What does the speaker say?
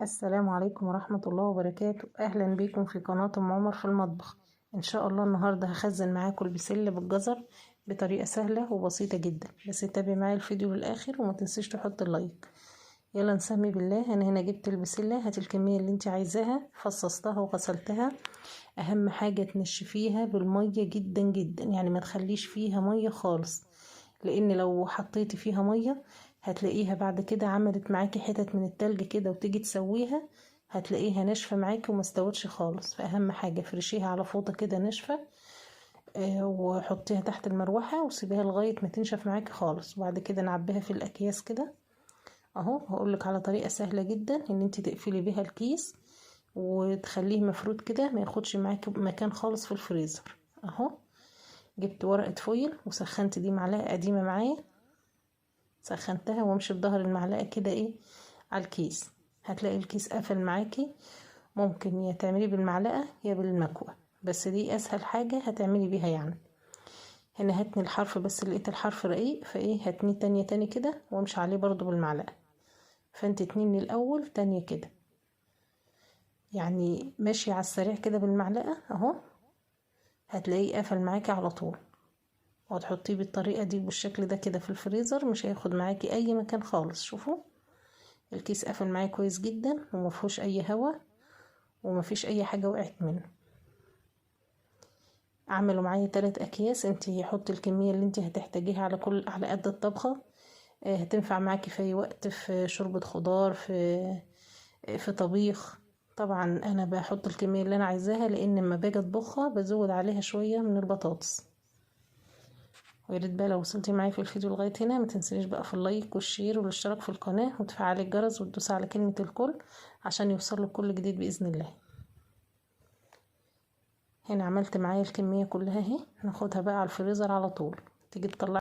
السلام عليكم ورحمة الله وبركاته. أهلا بيكم في قناة أم عمر في المطبخ. إن شاء الله النهاردة هخزن معاكم البسلة بالجزر بطريقة سهلة وبسيطة جدا، بس تابعي معايا الفيديو للآخر وما تنسيش تحط ال like. يلا نسمي بالله. أنا هنا جبت البسلة، هات الكمية اللي انت عايزاها، فصصتها وغسلتها. أهم حاجة تنشفيها بالمية جدا جدا، يعني ما تخليش فيها مية خالص، لأن لو حطيتي فيها مية هتلاقيها بعد كده عملت معاكي حتت من التلج كده، وتيجي تسويها هتلاقيها ناشفة معاكي وما استوتش خالص. فأهم حاجة فرشيها على فوطة كده ناشفة، وحطيها تحت المروحة وسيبيها لغاية ما تنشف معاكي خالص. وبعد كده نعبيها في الأكياس كده اهو. هقولك على طريقة سهلة جدا ان انت تقفلي بيها الكيس وتخليه مفرود كده، ما ياخدش معاكي مكان خالص في الفريزر اهو. جبت ورقة foil وسخنت دي معلقة قديمة معايا، سخنتها وامشي بظهر المعلقة كده ايه على الكيس، هتلاقي الكيس قفل معاكي. ممكن يا تعملي بالمعلقة يا بالمكوة، بس دي اسهل حاجة هتعملي بيها يعني. هنا هتني الحرف، بس لقيت الحرف رقيق فايه هتني تانية تاني كده وامشي عليه برضو بالمعلقة. فانت اتنين الاول تانية كده، يعني ماشية على السريع كده بالمعلقة اهو، هتلاقيه قفل معاكي على طول. وهتحطيه بالطريقة دي بالشكل ده كده في الفريزر، مش هياخد معاكي اي مكان خالص. شوفوا الكيس قفل معايا كويس جدا ومفيهوش اي هوا ومفيش اي حاجة وقعت منه. اعملوا معايا 3 اكياس، انتي حطي الكمية اللي انتي هتحتاجيها على قد الطبخة. هتنفع معاكي في اي وقت، في شوربة خضار، في طبيخ. طبعا انا بحط الكمية اللي انا عايزاها، لان لما باجي اطبخها بزود عليها شوية من البطاطس. ويا ريت بقى لو وصلتي معايا في الفيديو لغاية هنا ما تنسيش بقى في ال like وال share والاشتراك في القناة، وتفعلي الجرس وتدوسي على كلمة الكل عشان يوصلك كل جديد بإذن الله. هنا عملت معايا الكمية كلها اهي، ناخدها بقى على الفريزر على طول. تيجي تطلعي